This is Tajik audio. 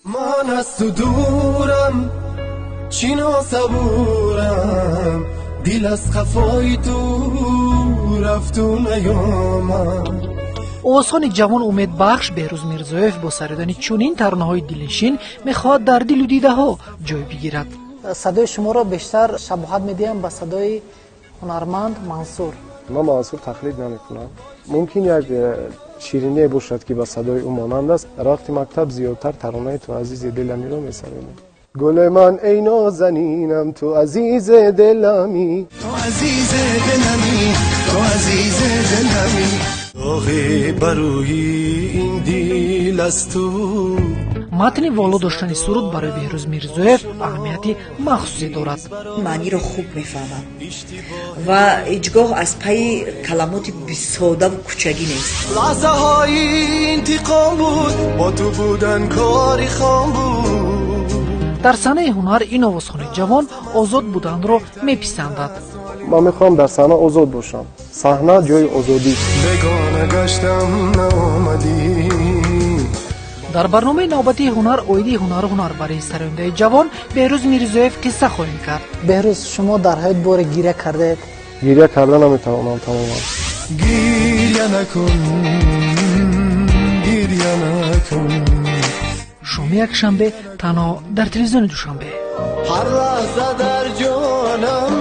Ман аз ту дурам, чӣ носабурам, дил аз қафои ту рафту наёмад. Овозхони ҷавон умедбахш Беҳрӯз Мирзоев бо саридани чунин таронаҳои дилнишин мехоҳад дар дилу дидаҳо ҷой бигирад. Садои шуморо бештар шабоҳат медиҳам ба садои ҳунарманд Мансур. Ман Мансур тақлид намекунам. Мумкин як шириние бошад, ки ба садои ӯ монанд аст. Дар вақти мактаб зиёдтар таронаи «Ту азизи диламиро месароидем. Гули ман, эй нозанинам, ту азизи дилами, ту азизи дилами, ту азизи дилами, доғе бар рӯи ин дил аз ту. Матни воло доштани суруд барои Беҳрӯз Мирзоев аҳамияти махсусе дорад. Маъниро хуб мефаҳмам ва ҳеҷ гоҳ аз пайи каламоти содаву кӯчагӣ нест. Лаҳзаҳои интиқом буд, бо ту будан кори хом буд. Дар саҳнаи ҳунар ин овозхони ҷавон озод буданро меписандад. Ман мехоҳам дар саҳна озод бошам. Саҳна ҷои озодӣ. Бегона гаштам, наомадӣ. Дар барномаи навбатии «Ҳунар» оиди ҳунару ҳунарбарии сарояндаи ҷавон Беҳрӯз Мирзоев қисса хоҳем кард. Беҳрӯз, шумо дар ҳаёт боре гиря кардаед? Гиря карда наметавонам тамоман. Гиря накун, гиря накун. Шоми якшанбе, танҳо дар телевизиони Душанбе. Ҳар лаҳза дар ҷонам.